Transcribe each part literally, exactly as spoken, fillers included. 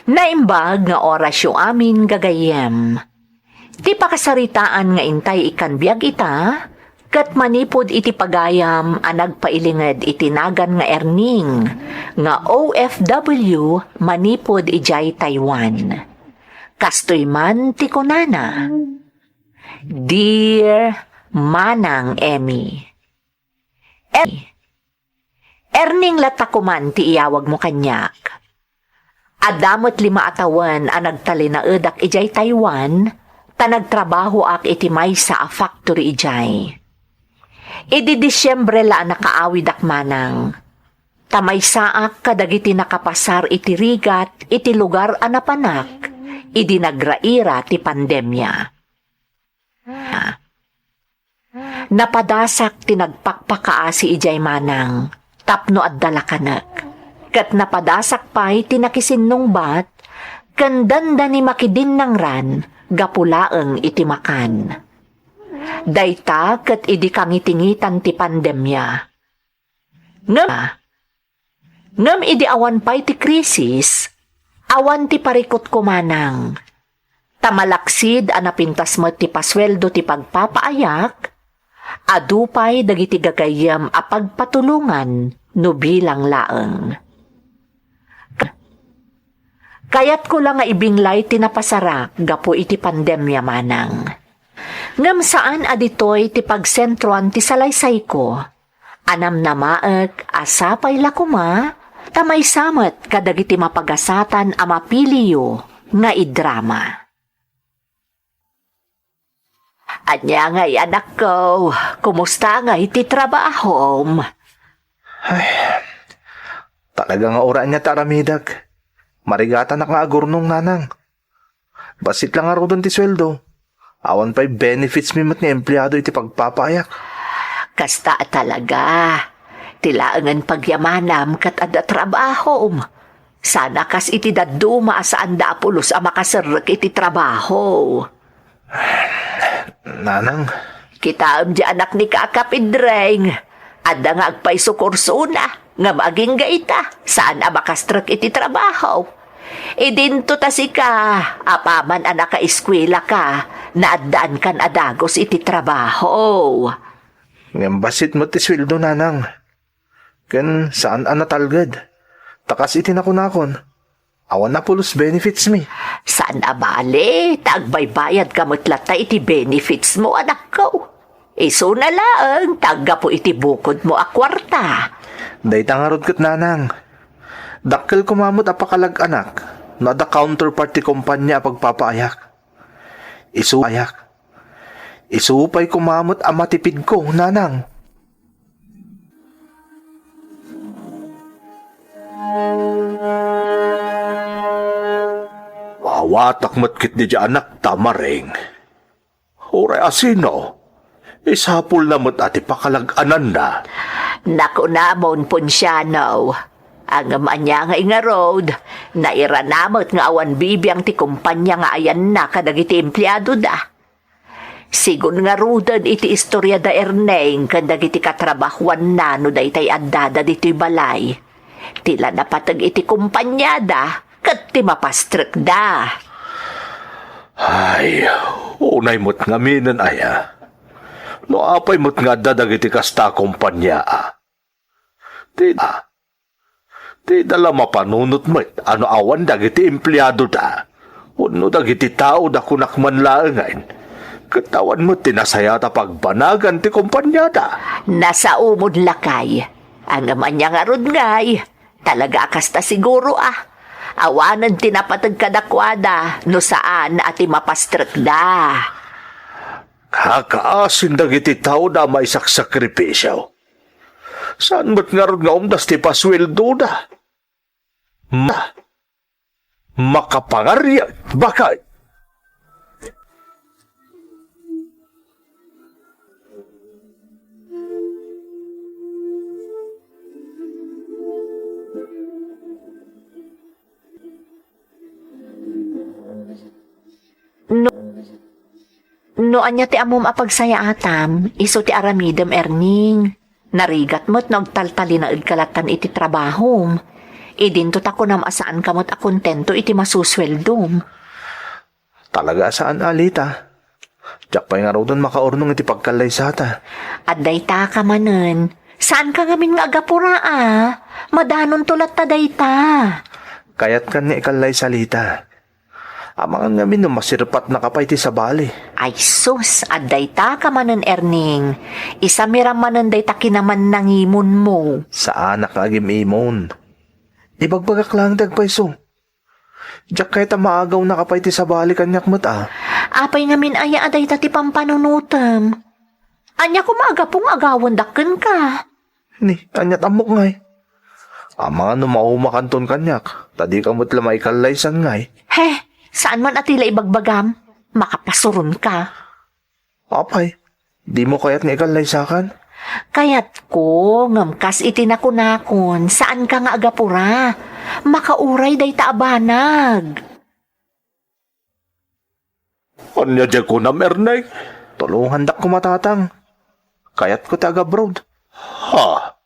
Naimbag nga orasyo amin, gagayyem. Ti pakasaritaan nga intay ikkan biag ita, ket manipud iti pagayam a nagpailinged iti nagan nga Erning, nga O F W manipud idiay Taiwan. Kastoy man ti kunana, "Dear Manang Emmy, Emmy, Erning latta koman ti iyawagmo kaniak. Adda met lima a tawen a nagtalinaedak idiay Taiwan, ta nagtrabahoak iti maysa a factory idiay. Idi Disiembre la a nakaawidak manang, ta maysaak kadagiti nakapasar iti rigat iti lugar a napanak idi nagraira ti pandemia." Napadasak ti nagpakpakaasi idiay manang tapno adda lakanek, ket napadasak pay ti nakisinnungbat ken dandani makidinnangran gapu laeng iti makan. Dayta ket idi kangitingitan ti pandemia. Ngem, ngem idi awan pay ti krisis, awan ti parikutko manang. Ta malaksid a napintas met ti pasueldo ti pagpapaayak, adu pay dagiti gagayyem a pagpatulongan no bilang laeng. Kayatko la nga ibinglay ti napasarak gapu iti pandemia manang. Ngem saan a ditoy ti pagsentroan ti salaysayko. Anamnamaek a sapay la koma, ta maysa met kadagiti mapagasatan a mapiliyo nga idrama. Ania ngay, anakko? Kumusta ngay ti trabahom? Ay, talaga nga uray ania ti aramidek. Marigatanak nga agurnong, nanang. Bassit la ngaruden ti sueldo. Awan pay benefits mi met nga empleado iti pagpapaayak. Kasta a talaga. Ti laengen pagyamanam ket adda trabahom. Saan a kas iti dadduma a saanda a pulos a makaserrek iti trabaho. Nanang. Kitaem di anak ni Kaka Pedreng. Adda nga agpayso kursona, ngem agingga ita, saan a makastrek iti trabaho. Idinto ta sika, apaman a nakaeskuelaka, naaddaankan a dagus iti trabaho. Ngem bassit met ti sueldo, nanang. Ken saan a natalged. Ta kas iti nakunakon, awan a pulos benefits mi. Saan a bale, ta agbaybayadka met latta iti benefits mo, anakko. Isuna laeng ta aggapu iti bukodmo a kuarta. Dayta ngarud ket, nanang. Dakkel koma met a pakalag-anak no adda counterpart ti kompania a pagpapaayak. Isu-, ayak. Isu pay koma met a matipidko, nanang. Awatak met ketdi diay anak, Tamareng. Uray asino, isapulna met a ti pakalag-ananna. Nakunamon, Ponciano. Ngem ania ngay ngarud, nairana met nga awan bibiang ti kompania nga ayanna kadagiti empleadoda. Sigun ngaruden iti istorya da Erneng ken dagiti katrabahoanna no daytay addada ditoy balay. Ti la napateg iti kompaniada ket ti mapastrekda. Ay, unay met ngamin aya. No apay met nga adda dagiti kasta a kompania, a? Ti, ti da la mapanunot met a no awan dagiti empleadoda wenno dagiti taoda, kunak man laengen, ket awan met ti nasayaat a pagbanagan ti kompaniada. Nasaomon lakay. Ngem ania ngarud ngay? Talaga a kasta siguro a. Awanen ti napateg kadakuada no saan a ti mapastrekda. Kakaasin dagiti taoda a maisaksakripisio. Saan met ngarud nga umdas ti pasueldoda? Ma-, makapangariat, baket. No, no ania ti ammom a pagsayaatam, isu ti aramidem, Erning. Narigat met no agtaltalinaedka lattan iti trabahom. Idinto ta kunam a saanka met a kontento iti masusweldom. Talaga a saan, Alita. Diak pay ngaruden makaurnong iti pagkallaysata. Adda itaka manen. Saanka ngamin nga agapura a? Madanonto latta dayta. Kayatkan nga ikallaysa, Lita. Amangan ngamin no masirpatnaka pay ti sabali. Ay sus, adda itaka manen, Erning. Isamiram manen dayta kinamannangimonmo. Saanak nga agim-imon. Ibagbagak laeng ti agpayso. Diak kayat a maagawnaka pay ti sabali kaniak met a. Apay ngamin aya a dayta ti pampanunotem? Ania koma a gapu nga agawendak kenka? Ni, aniat ammok ngay? Amangan no maumakanton kaniak, ta dika met la maikallaysan ngay. He, saan man a ti la ibagbagam? Makapasuronka. Apay, dimo kayat nga ikallaysakan? Kayatko, ngem kas iti nakunakon, saanka nga agapura. Makauray dayta a banag. Ania diay kunam, Erneng? Tulongandak koma, Tatang. Kayatko ti agabroad. Ha?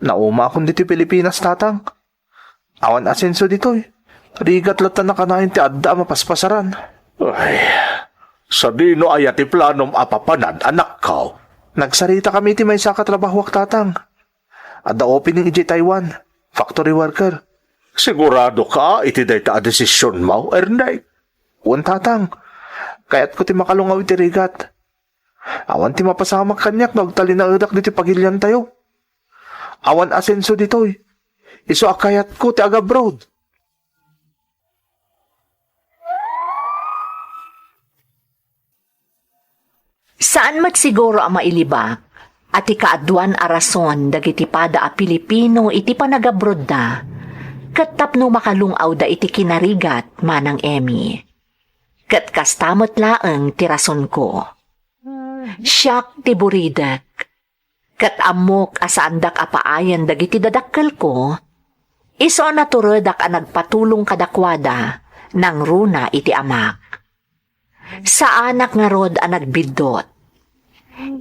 Naumaakon ditoy Pilipinas, Tatang. Awan asenso ditoy. Rigat latta nakanayon ti adda a mapaspasaran. Ay, sadino aya ti planom a papanad, anakko? Nagsaritakami iti maysa a katrabahoak, Tatang. Adda opening idiay Taiwan, factory worker. Siguradoka iti dayta a desisionmo, Erneng? Wen, Tatang. Kayatko ti makalungaw iti rigat. Awan ti mapasamak kaniak no agtalinaedak ditoy pagiliantayo. Awan asenso ditoy. Isu a kayatko ti agabroad. Saan met siguro a mailibak a ti kaaduan a rason dagiti pada a Pilipino iti panagabrodda ket tapno makalung-awda iti kinarigat, Manang Emmy. Ket kasta met laeng ti rasonko. Siak ti buridek. Ket ammok a saandak a paayen dagiti dadakkelko, isu a naturedak a nagpatulong kadakuada nangruna iti amak. Saanak ngarud a nagbiddut.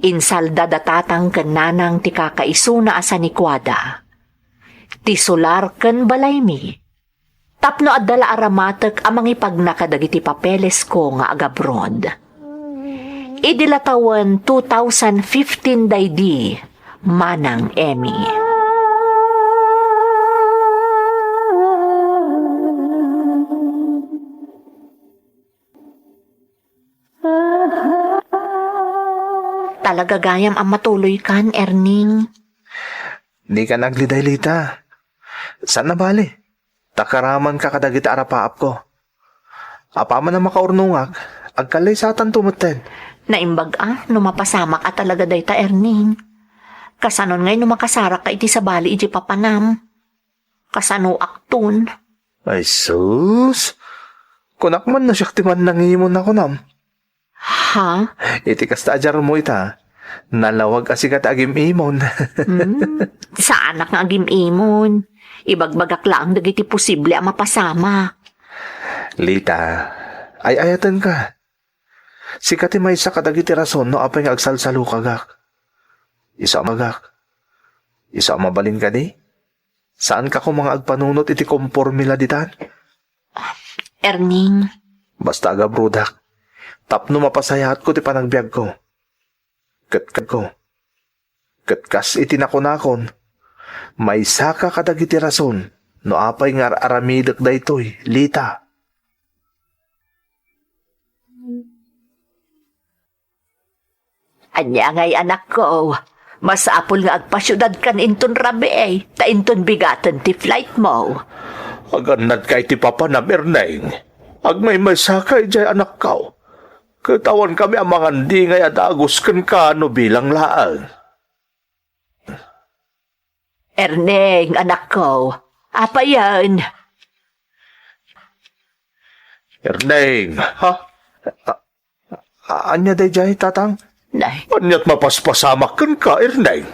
Insalda da tatang ken nanang ti kakaisuna a sanikuada, ti solar ken balaymi. Tapno adda la aramatek a mangipagna kadagiti papelesko nga agabroad. Idi la tawen two thousand fifteen daydi, Manang Emmy. Talaga gayam a matuloykan, Erning. Dika naagliday, Lita. Saan a bale. Ta karamanka kadagiti arapaapko. Apaman a makaurnongak, agkallaysatanto metten. Naimbag a no mapasamak a talaga dayta, Erning. Kasanon ngay no makasarakka iti sabali idiay papanam? Kasanoakton? Ay sus! Kunak man no siak ti mannangimon a kunam. Ha? Iti kasta a diarmo ita, nalawag a sika ti agim-imon. Hmm, saanak nga agim-imon. Ibagbagak laeng dagiti posible a mapasamak. Lita, ay-ayatenka. Sika ti maysa kadagiti rason no apay nga agsalsalukagak. Isu a magak. Isu a mabalin kadi? Saanka koma nga agpanunot iti komporme la ditan? Erning. Basta agabrodak. Tapno mapasayaatko ti panagbiagko. Ket, ket ko. Ket kas iti nakunakon, maysaka kadagiti rason no apay nga ar-aramidek daytoy, Lita. Ania ngay, anakko? Masapul nga agpasiudadkan inton rabii, ta inton bigaten ti flightmo. Agannadka iti papanam, Erneng. Agmaymaysaka idiay, anakko. Ket awankami a mangandingay a dagus kenka no bilang laeng. Erneng, anakko, apayen? Erneng, ha? A-, a-, ania daydiay, Tatang? Nay. Aniat mapaspasamak kenka, Erneng?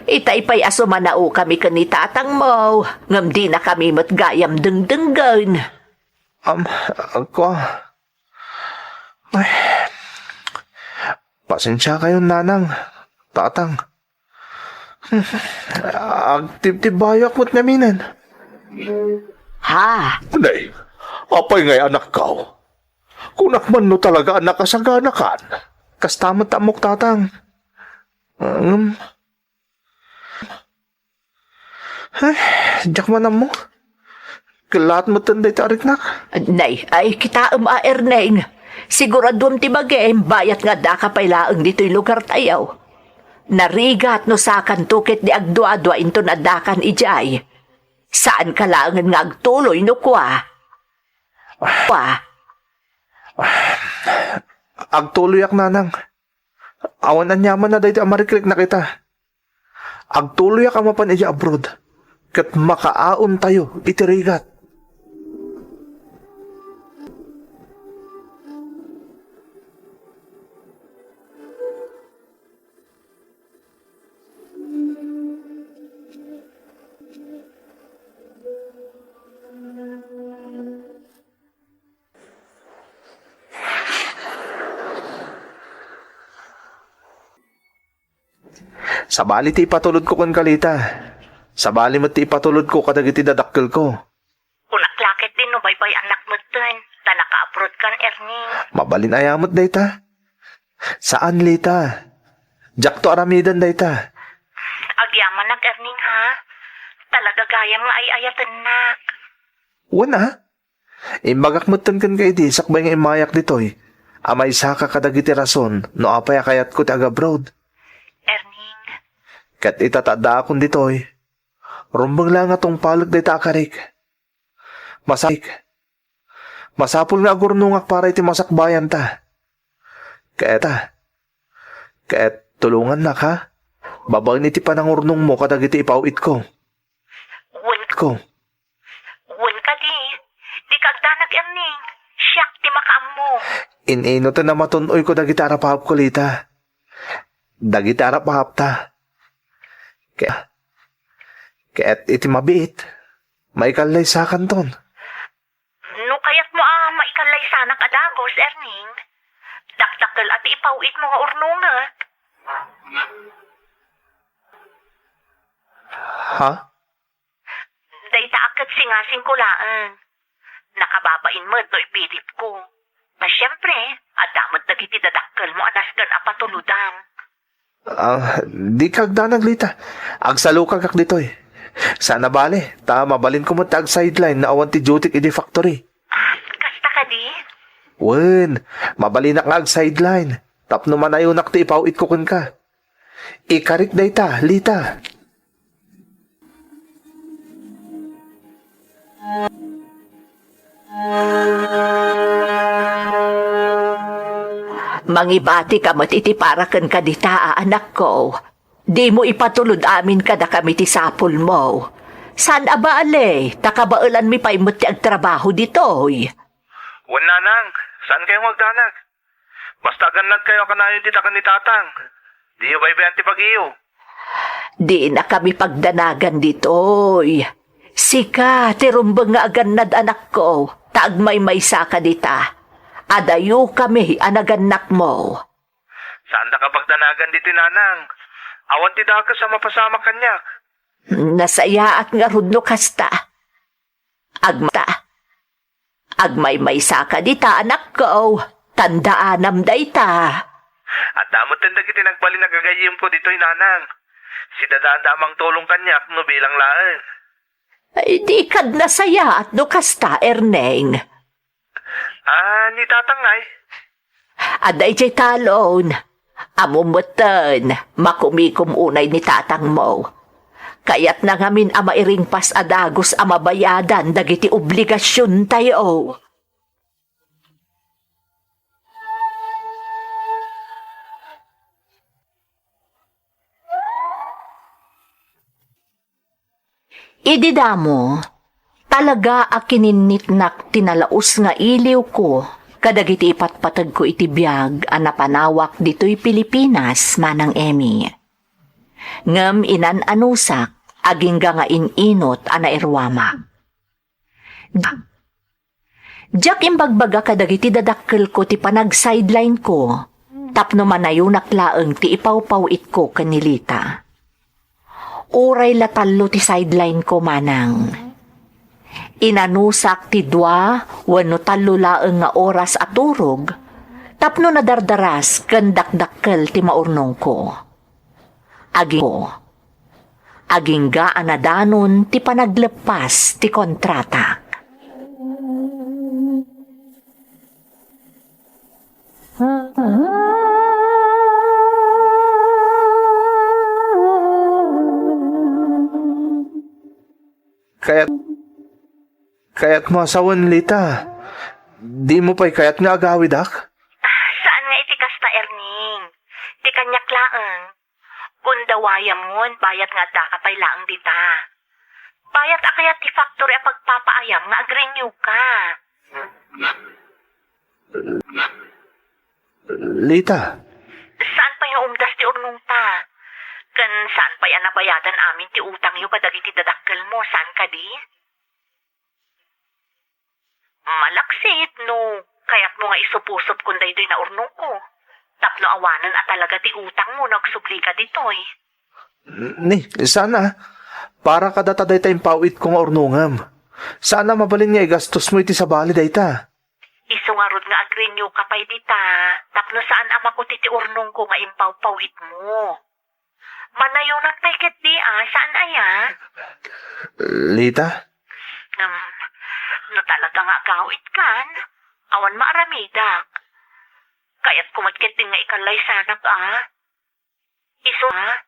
Itay pay a sumanaokami ken ni tatangmo, ngem dinakami met gayam dengdenggen. Am, agko. Ay. Pasensiakayon, nanang, tatang. Agtibtibbayoak met ngaminen. Ha? Nay, apay ngay, anakko? Kunak man no talaga a nakasaganakan. Kasta met ta ammok, tatang. Ngem, ay, diak man ammo. Kellaat metten dayta ariknak. Nay, ay, kitaem a, Erneng. Siguraduem ti bagim, bayat nga addaka pay laeng ditoy lugartayo. Narigat no sakanto ket di agduadua inton addakan idiay. Saanka laengen nga agtuloy no kua. Kua. Agtuloyak, nanang. Awan aniamanna daytoy a marikriknak ita. Agtuloyak a mapan idiay abroad, ket makaaontayo iti rigat. Sabali ti ipatulodko kenka, Lita. Sabali met ti ipatulodko kadagiti dadakkelko. Kunak la ketdi no baybay-annak metten, ta naka-abroadkan, Erning. Mabalin aya met dayta? Saan, Lita. Diakto aramiden dayta. Agyamanak, Erning, ha? Talaga gayam nga ay-ayatennak. Wen a? Imbagak metten kenka idi sakbay nga immayak ditoy a maysaka kadagiti rason no apay a kayatko ti agabroad. Erning. Ket ita ta addaakon ditoy, rumbeng la nga tungpalek dayta a karik. Masapul, masapul nga agurnongak para iti masakbayanta. Ket, ket tulongannak, ha? Babaen iti panangurnongmo kadagiti ipaw-itko. Wen ko. Wen kadi, dika agdanag, Erning. Siak ti makaammo. In-inoten a matun-oyko dagiti arapahapko, Lita. Dagiti arapahapta. Ke-, ket iti mabiit, maikallaysakanton. No kayatmo a maikallaysanak a dagus, Erning, dakdakkel a ti ipaw-itmo nga urnongek. Ha? Dayta a ket singasingko laeng. Nakababain met no ipilitko. Nga siempre, adda met dagiti dadakkelmo a nasken a patulodam. Ah, dika agdanag, Lita. Agsalukagak ditoy. Saan a bale, ta mabalinko met ti ag-sideline no awan ti dutyk idiay factory. Ah, kasta kadi? Wen, mabalinak nga ag-sideline. Tapno manayonak ti ipaw-itko kenka. Ikarik dayta, Lita. Mangibatika met iti para kenka dita a anakko. Dimo ipatulod amin kadakami ti sapulmo. Saan a bale, ta kabaelanmi pay met ti agtrabaho ditoy. Wen, nanang, saankayo nga agdanag. Basta agannadkayo a kanayon dita ken ni tatang. Diyo baybayan ti bagiyo. Dinakami pagdanagan ditoy. Sika ti rumbeng nga agannad, anakko, ta agmaymaysaka dita. Adayokami a nagannakmo. Saandaka pagdanagan ditoy, nanang. Awan ti dakes a mapasamak kaniak. Nasayaat ngarud no kasta. Agmata. Agmaymaysaka dita, anakko. Tandaanam dayta. Adda metten dagiti nagbalin a gagayyemko ditoy, nanang. Sidadada a mangtulong kaniak no bilang laeng. Ay, dikad nasayaat no kasta, Erneng. Ah, ni tatang ngay? Adda idiay talon. Ammom metten, makumikom unay ni tatangmo. Kayatna ngamin a mairingpas a dagus a mabayadan dagiti obligasiontayo. Idi damo, talaga a kininnitnak ti nalaus nga iliwko kadagiti ipatpategko iti biag a napanawak ditoy Pilipinas, Manang Emmy. Ngem inan-anusak, agingga nga in-inot a nairuamak. Diak imbagbaga kadagiti dadakkelko ti panag-sideline-ko tapno manayonak laeng ti ipawpaw-itko ken ni Lita. Uray la tallo ti sideline-ko, manang. Inanusak ti dua wenno tallo laeng nga oras a turog tapno nadardaras ken dakdakkel ti maurnongko. Aging-, agingga a nadanon ti panagleppas ti kontrata. Kayat, kayatmo a sawen, Lita. Dimo pay kayat nga agawidak? Saan nga iti kasta, Erning. Ti kaniak laeng. Gundawayamon, bayat nga addaka pay laeng dita. Bayat a kayat ti factory a pagpapaayam nga agrenew ka. Lita. Saan pay nga umdas ti urnongta? Ken saan pay a nabayadan amin ti utangyo kadagiti dadakkelmo, saan kadi? Malaksid no kayatmo nga isupusopkon daytoy naurnongko, tapno awanen a talaga ti utangmo no agsublika ditoy. Ni, saan a. Para kadata dayta impaw-itko nga urnongem. Saan a mabalin nga igastosmo iti sabali dayta. Isu ngarud nga agrenew ka pay dita, tapno saan a makuti ti urnongko nga impawpaw-itmo. Manayonak pay ketdi a, saan aya? Lita? Ngem, no talaga nga agawidkan, awan maaramidak. Kayatko met ketdin nga ikallaysanak a. Isu, a?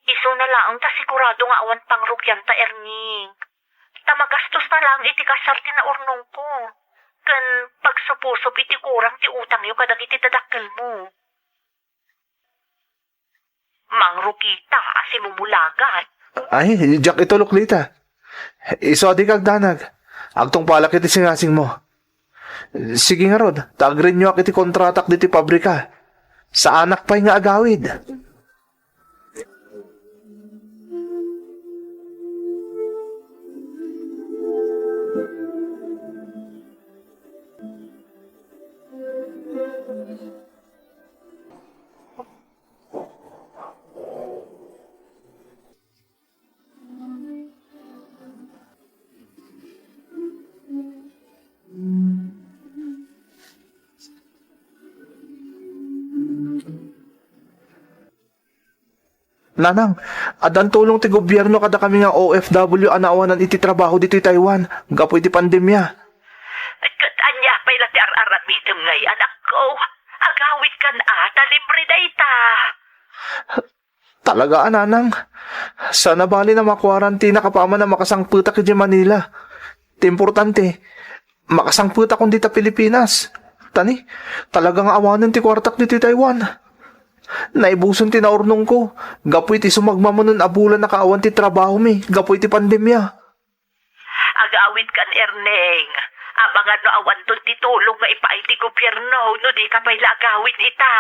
Isuna laeng ta sigurado nga awan pangrugianta, Erning. Ta magastos na laeng iti kasar ti naurnongko. Ken pagsupusop iti kurang ti utangyo kadagiti dadakkelmo. Mangrugita a simumulagat. Ay, diak itulok, Lita. Isu a dika agdanag. Agtungpalak iti singasingmo. Sige ngarud, ta agrenew-ak iti kontratak ditoy pabrika. Saanak pay nga agawid. Nanang, addan tulong ti gobierno kadakami nga O F W a naawanan iti trabaho ditoy Taiwan gapu iti pandemia. Ket ania pay la ti ar-aramidem ngay, anakko? Agawidkan a, ta libre dayta. Talaga a, Nanang. Saan a bali a makuarantinak apaman a makasangpetak idiay Manila. Ti importante, makasangpetakon dita Pilipinas. Ta ni, talaga nga awanen ti kuartak ditoy Taiwan. Naibusen ti naurnongko gapu iti sumagmamano a bulan a kaawan ti trabahomi gapu iti pandemia. Agawidkan, Erneng. Amangan no awanton ti tulong nga ipaay ti gobierno no dika pay la agawid ita.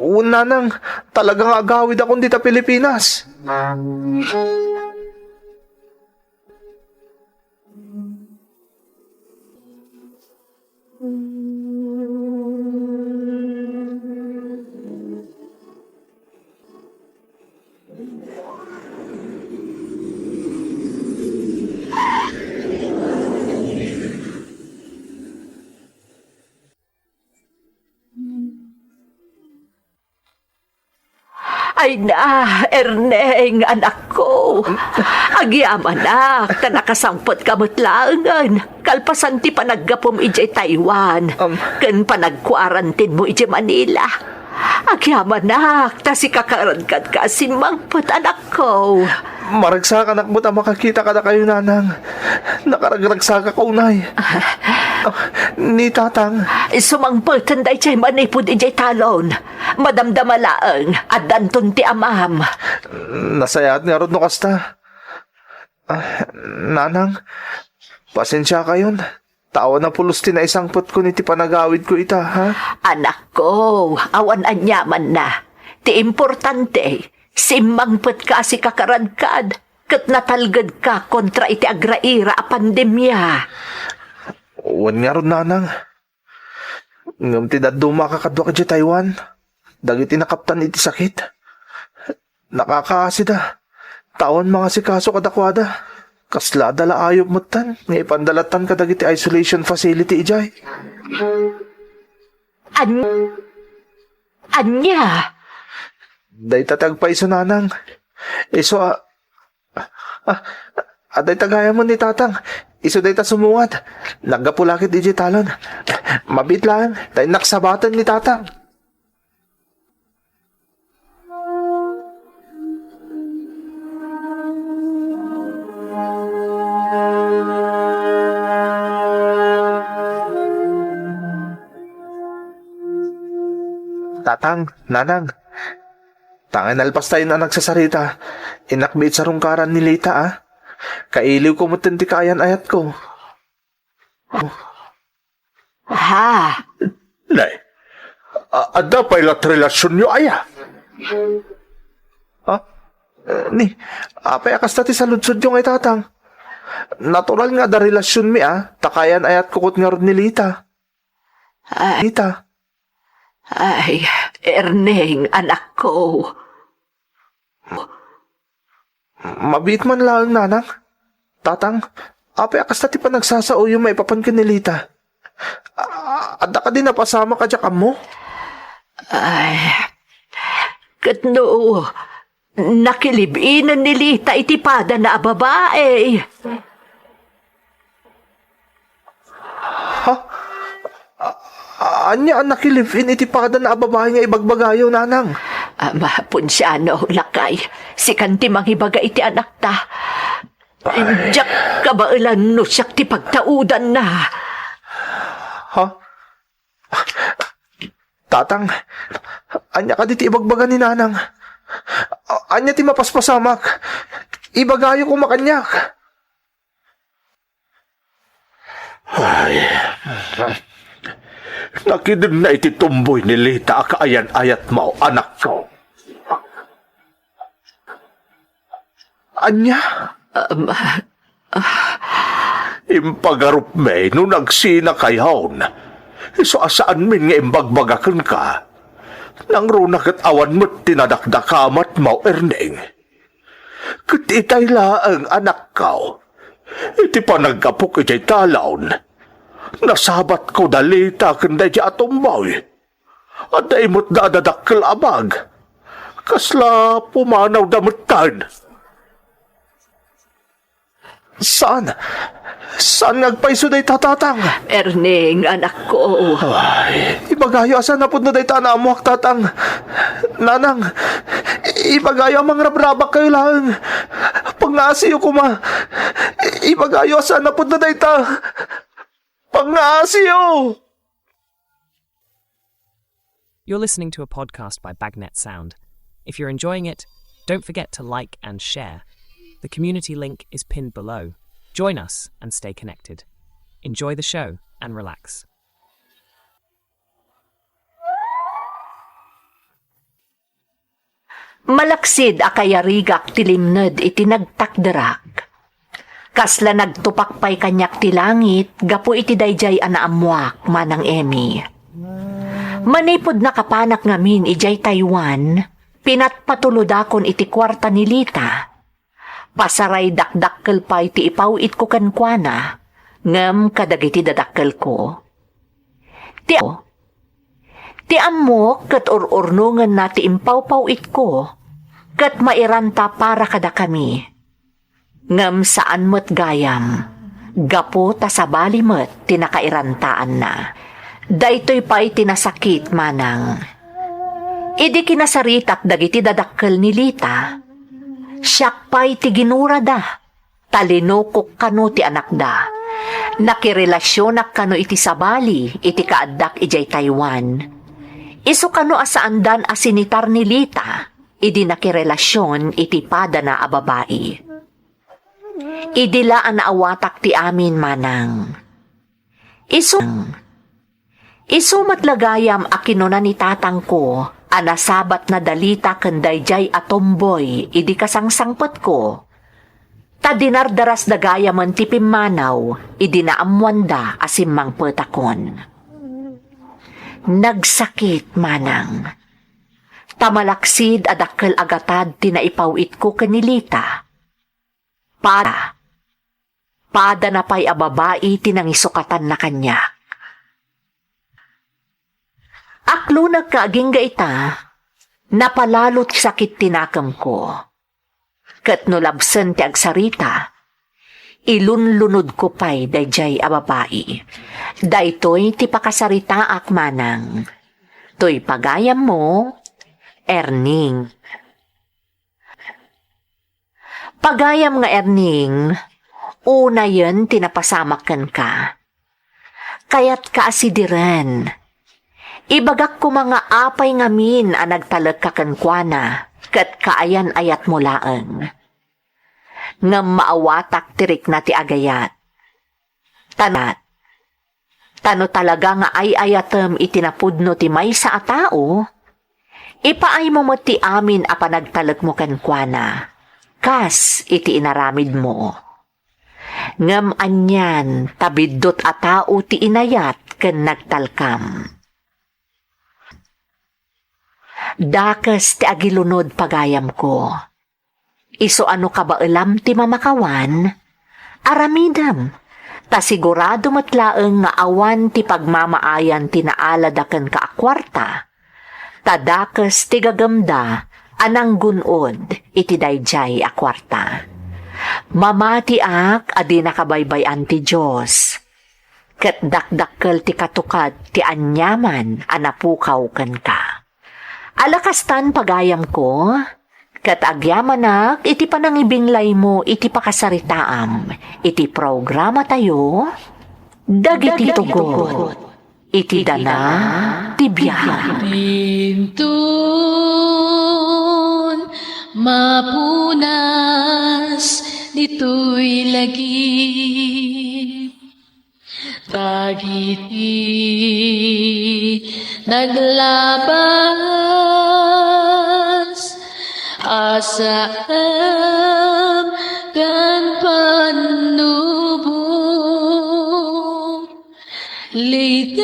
Wen, Nanang, talaga nga agawidakon dita Pilipinas. Ay na, Erneng, anakko. Agyamanak, ta nakasangpetka met laengen, kalpasan ti panaggapum idiay Taiwan, Um. ken panagkuarantinmo idiay Manila. Agyamanak, ta sika karankadka a simmangpet, anakko. Maragsakanak met a makakita kadakayo, Nanang. Nakaragragsakak unay. Ah, ni Tatang. Sumangpeten daydiay manipud idiay talon. Madamdama laeng, addanton ti amam. Nasayaat ngarud no kasta. Ah, Nanang, pasensiakayon. Ta awan a pulos ti naisangpetkon iti panagawidko ita, ha? Anakko, awan aniamanna. Ti importante, simmangpetka a sika karankad, ket natalgedka kontra iti agraira a pandemia. Wen ngarud, Nanang. Ngem ti dadduma a kakaduak idiay Taiwan, dagiti nakaptan iti sakit, nakakaasida, ta awan mangasikaso kadakuada. Kasla adda la ayup metten nga ipanda lattan kadagiti isolation facility idiay. An-, ania? Dayta ti agpayso, nanang. Isu a, a, a, dayta gayamen ni tatang. Isu dayta sumungad. Naggapu la ket idiay talon. Mabiit laeng, ta innak sabaten ni tatang. Tatang, nanang, ta nga nalpastayon a nagsasarita, innak biit sarungkaran ni Lita, a. Kailiwko metten ti kaayan-ayatko. Ha? Nay, a-, adda pay la ti relasionyo aya? Ha? Eh, ni, apay a kasta ti saludsodyo ngay, tatang? Natural nga adda relasionmi, a, ta kaayan-ayatko ket ngarud ni Lita. Ay. Lita. Ay, Erneng, anakko. Mabiit man laeng, nanang. Tatang, apay a kasta ti panagsasaoyo maipapan ken ni Lita? A-, adda kadi napasamak a diak ammo? Ay, ket no, nakilib-inen ni Lita iti padana a babai. Ha? A-, ania a nakilive-in iti padana a babai nga ibagbagayo, nanang? Ama, Ponciano, lakay, sikan ti mangibaga iti anakta. Diak kabaelan no siak ti pagtaudanna. Ha? Tatang, ania kadi ti ibagbaga ni nanang? A-, ania ti mapaspasamak? Ibagayo koma kaniak. Ay, nakidenna iti tumboy ni Lita a kaayan-ayatmo, anakko. Ania? Um, ah. Impagarupmi no nagsinakayon. Isu a saanmin nga imbagbaga kenka. Nangruna ket awan met ti nadakdakamatmo, Erneng. Ket itay laeng, anakko, iti panaggapok idiay talon, nasabatko da Lita ken daydiay a tumboy. Adda imetda a dadakkel a bag. Kasla pumanawda metten. Saan? Saan nga agpayso dayta, Tatang? Erneng, anakko. Ay, ibagayo a saan a pudno dayta a naammoak, Tatang. Nanang, ibagayo a mangrabrabak kayo laeng. Pangngasiyo koma. Ibagayo a saan a pudno dayta. Pangngasiyo! You're listening to a podcast by Bagnet Sound. If you're enjoying it, don't forget to like and share. The community link is pinned below. Join us and stay connected. Enjoy the show and relax. Malaksid a kayarigak ti limned iti nagtakderak. Kasla nagtupak pay kaniak ti langit gapu iti daydiay a naammoak, Manang Emmy. Manipud nakapanak ngamin idiay Taiwan, pinatpatulodakon iti kuarta ni Lita. Pasaray dakdakkel pay ti ipaw-itko kenkuana, ngem kadagiti dadakkelko. Ti, ti ammok ket ur-urnongenna ti impawpaw-itko, ket mairanta para kadakami. Ngem saan met gayam, gapu ta sabali met ti nakairantaanna. Daytoy pay ti nasakit, Manang. Idi kinasaritak dagiti dadakkel ni Lita, siak pay ti ginurada. Ta linukok kano ti anakda. Nakirelasionak kano iti sabali iti kaaddak idiay Taiwan. Isu kano a saandan a sinitar ni Lita idi nakirelasion iti padana a babai. Idi la a naawatak ti amin, Manang. Isu, isu met la gayam a kinuna ni tatangko a nasabatna da Lita ken daydiay a tomboy idi kasangsangpetko, ta dinardarasda gayamen ti pimmanaw idi naammoanda a simmangpetakon. Nagsakit, Manang, ta malaksid a dakkel a gatad ti naipaw-itko ken ni Lita. Para. adana pay a babai ti nangisukatanna kaniak. Akloneg nga agingga ita, napalalo ti sakit ti nakemko. Ket no labsen ti agsarita, ilunlunodko pay daydiay a babai. Daytoy ti pakasaritaak manang. Toy pagayammo, Erning. Pagayam nga Erning, unayen ti napasamak kenka. Kayatka a sidiren. Ibagak koma nga apay ngamin a nagtalekka kenkuana, ket kaayan-ayatmo laeng. Ngem maawatak ti rikna ti agayat. Tanat. Ta no talaga nga ay-ayatem iti napudno ti maysa a tao, ipaaymo met ti amin a panagtalekmo kenkuana, kas iti inaramidmo. Ngem anian ta biddut a tao ti inayat ken nagtalkam. Dakes ti agilunod pagayamko. Isu a no kabaelam ti mamakawan, aramidem, ta sigurado met laeng nga awan ti pagmamaayan ti naalada kenka a kuarta, ta dakes ti gagemda a nanggun-od iti daydiay a kuarta. Mamatiak a dinaka baybay-an ti Dios, ket dakdakkel ti katukad ti aniaman a napukaw kenka. Ala kastan, pagayamko, ket agyamanak iti panangibinglaymo iti pakasaritaam iti programatayo, Dagiti Tugot iti Dana ti Biag. Inton mapunas ditoy lagip, dagiti naglabas a saem ken pannubo, ligay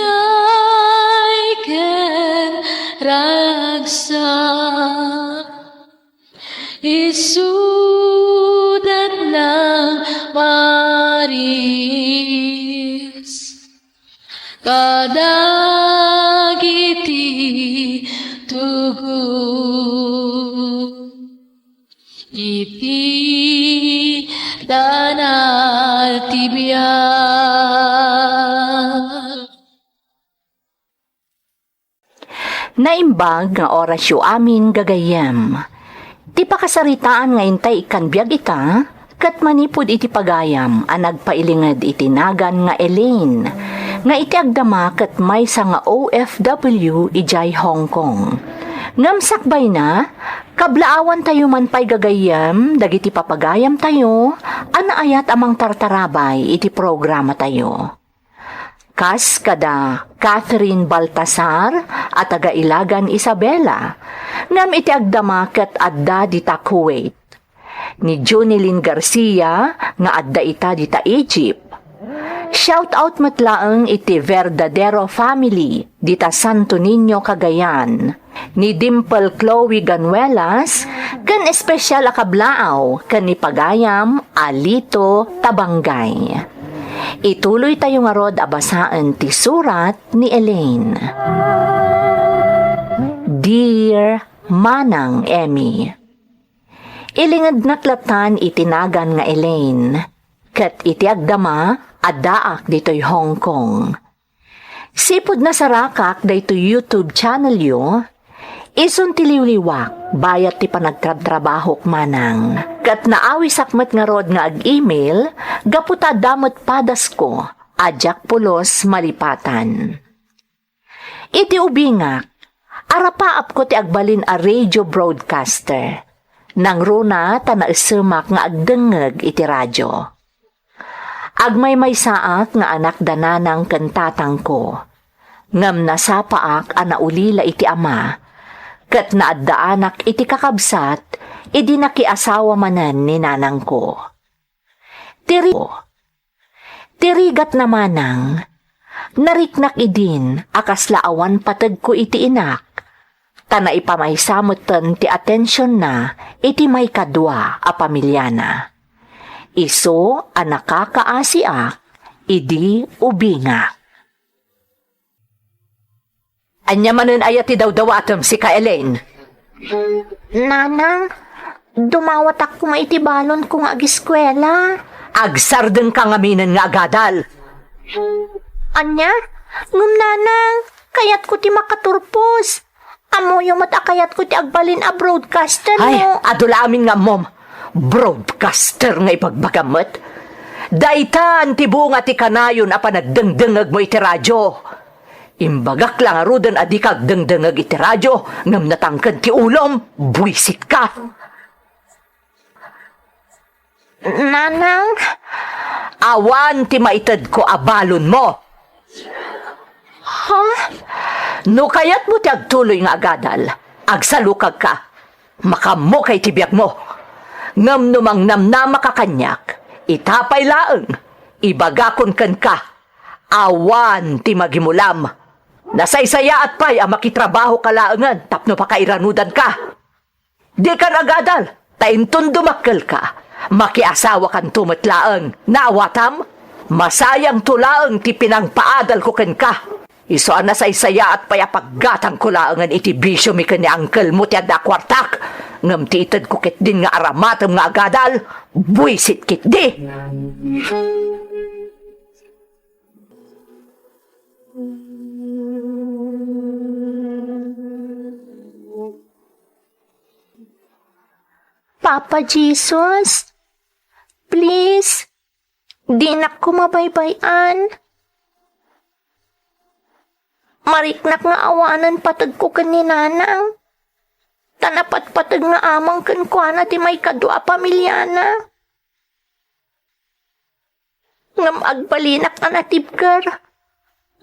ken ragsak. Isudat nang maris kadagiti tugot iti Dana ti Biag. Naimbag nga orasyo amin, gagayyem. Ti pakasaritaan nga intay ikkan biag ita, ket manipud iti pagayam a nagpailinged iti nagan nga Elaine, nga iti agdama ket maysa nga O F W idiay Hong Kong. Ngem sakbayna, kablaawantayo man pay, gagayyem, dagiti papagayamtayo a naayat a mangtartarabay iti programatayo. Kas kada Catherine Baltasar a taga Ilagan, Isabela, ngem iti agdama ket adda dita Kuwait. Ni Junilin Garcia nga adda ita dita Egypt. Shout out met laeng iti Verdadero family dita Santo Niño, Cagayan. Ni Dimple Chloe Ganuelas, ken espesyal a kablaaw ken ni pagayam a Lito Tabangay. Ituloytayo ngarud a basaen ti surat ni Elaine. Dear Manang Emmy, ilingednak latan iti nagan nga Elaine, ket iti agdama, addaak ditoy Hong Kong. Sipud nasarakak daytoy YouTube channelyo, isun ti liwliwak bayat ti panagtrabtrabahok manang. Ket naawisak met ngarud nga ag-email gapu ta adda met padasko a diak pulos malipatan. Iti ubingak, arapaapko ti agbalin a radio broadcaster. Nangruna ta naesemak nga agdengngeg iti radio. Agmaymaysaak nga anak da nanang ken tatangko, ngem nasapaak a naulila iti ama, ket naaddaanak iti kakabsat idi nakiasawa manen ni nanangko. Ti ri-, ti rigatna manang, nariknak idin a kasla awan pategko iti inak, ta naipamaysa metten ti atensionna iti maikadua a pamiliana. Isu a nakakaasiak idi ubingak. Ania manen aya ti dawdawatem, sika, Elaine? Nanang, dumawatak koma iti balonko nga ageskuela. Agsardengka ngaminen nga agadal. Ania? Ngem, Nanang, kayatko ti makaturpos. Ammoyo met a kayatko ti agbalin a broadcaster. Ay, no? Adu la amin nga ammom. Broadcaster nga ibagbagam met. Daytan ti bunga ti kanayon a panagdengdengngegmo iti radio. Imbagak la ngaruden a dika agdengdengngeg iti radio, ngem natangken ti ulom, buisitka. Nanang? Awan ti maitedko a balonmo. Ha? No kayatmo ti agtuloy nga agadal, agsalukagka. Makaammok iti biagmo. Ngem no mangnamnamaka kaniak, ita pay laeng, ibagakon kenka, awan ti magimulam. Nasaysayaat pay a makitrabahoka laengen tapno pakairanudanka. Dikan agadal, ta inton dumakkelka, makiasawakanto met laeng. Naawatam? Masayangto laeng ti pinangpaadalko kenka. Isu a nasaysayaat pay a paggatangko laengen iti bisiomi ken ni angkelmo ti adda a kuartak, ngem ti itedko ketdin nga aramatem nga agadal, buisit ketdi. Papa Jesus, please, dinak koma baybay-an. Mariknak nga awanen pategko ken ni Nanang, ta napatpateg nga amang kenkuana ti maikadua a pamiliana. Ngem agbalinak a natibker,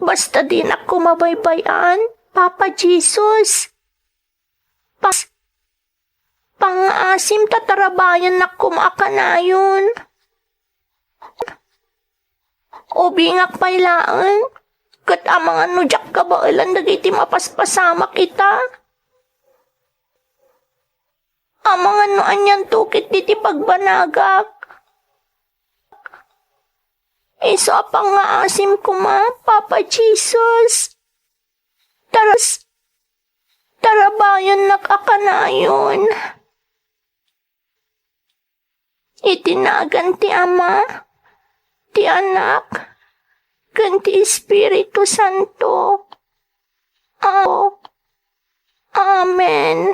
basta dinak koma baybay-an, Papa Jesus. Pas-, pangngaasim ta tarabayannak koma a kanayon. Ubingak pay laeng, ket amangan no diak kabaelan dagiti mapaspasamak ita. Amangan no anianto ketdi ti pagbanagak. Isu a pangngaasim koma, Papa Jesus. Taras-, tarabayannak a kanayon. Iti nagan ti Ama, ti Anak, ken ti Espiritu Santo. A-, Amen.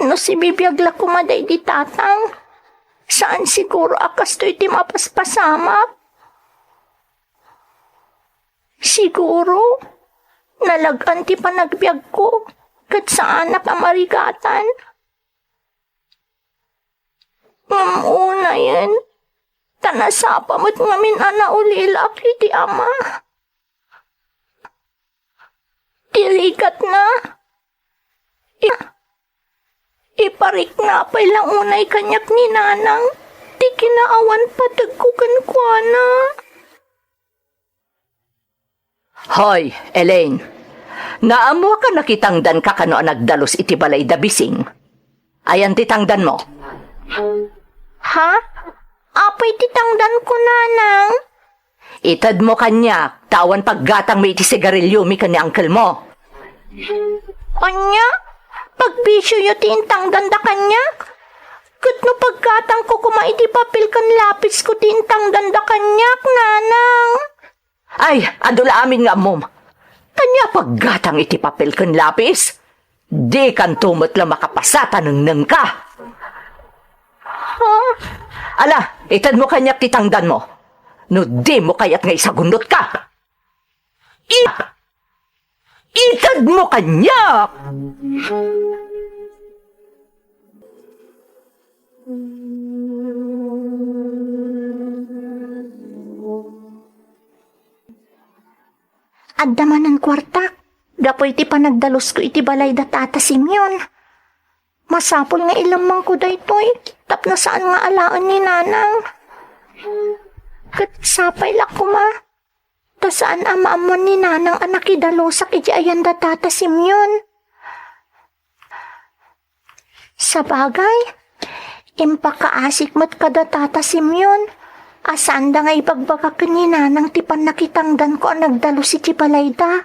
No sibibiag la koma daydi tatang, saan siguro a kastoy ti mapaspasamak. Siguro, nalag-an ti panagbiagko, ket saanak a marigatan. Ngem unayen, ta nasapa met ngamin a naulilak iti Ama. Ti rigatna, i-, iparikna pay la unay kaniak ni Nanang ti kinaawan pategko kenkuana. Hoy, Elaine. Naammoak a nakitangdanka kano a nagdalus iti balay da Bising. Ayan ti tangdanmo? Ha? Apay ti tangdanko, Nanang? Itedmo kaniak, ta awan paggatangmi iti sigariliomi ken ni angkelmo. Ania? Pagbisioyo ti intangdanda kaniak? Ket no paggatangko koma iti papel ken lapisko ti intangdanda kaniak, Nanang? Ay, adu la amin nga ammom. Ania paggatang iti papel ken lapis? Dikanto met la makapasa ta nengnengka. Ha? Ala, itedmo kaniak ti tangdanmo. No dimo kayat nga isagunnotka. I-, itedmo kaniak! Adda manen kuartak gapu iti panagdalusko iti balay da Tata Simeon. Masapul nga ilemmengko daytoy tapno saan nga alaen ni Nanang. Ket sapay la koma, ta saan a maammuan ni Nanang a nakidalusak iti ayan da Tata Simeon. Sabagay, impakaasik met kada Tata Simeon a saanda nga ibagbaga ken ni Nanang ti pannakitangdanko a nagdalus iti balayda.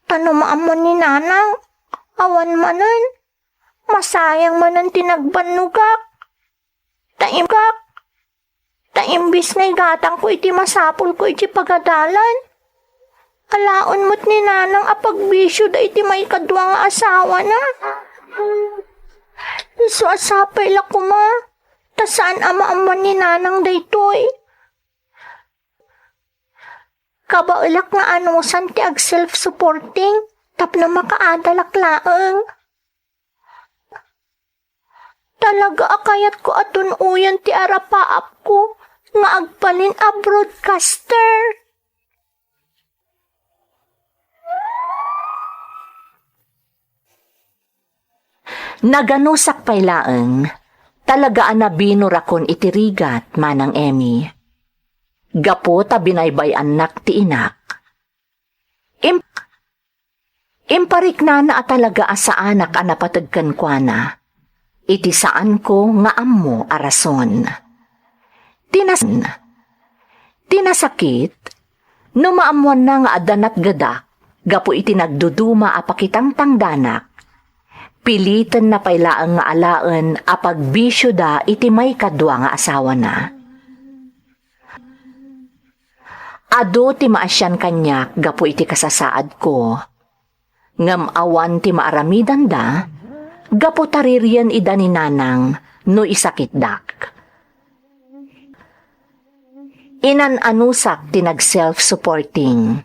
Ta no maammuan ni Nanang, awan manen, masayang manen ti nagbannogak. Ta im-, ta imbes nga igatangko iti masapulko iti pagadalan, alaen met ni Nanang a pagbisioda iti maikadua nga asawana. Isu a sapay la koma, ta saan a maammuan ni Nanang daytoy. Kabaelak nga anusan ti ag-self-supporting tapno makaadalak laeng. Talaga a kayatko a tun-oyen ti arapaapko nga agbalin a broadcaster. Naganusak pay laeng, talaga a nabinurakon iti rigat, Manang Emmy. Gapu ta binaybay-annak ti inak. Im-, impariknana a talaga a saanak a napateg kenkuana, iti saanko nga ammo a rason. Tinas-, tinasakit, no maammuanna nga adda natgedak gapu iti nagduduma a pakitangtangdanak, pilitenna pay laeng nga alaen a pagbisioda iti maikadua nga asawana. Adu ti maasian kaniak gapu iti kasasaadko. Ngem awan ti maaramidanda gapu ta ririen ida ni Nanang no isakitdak. Inan-anusak ti nag-self-supporting.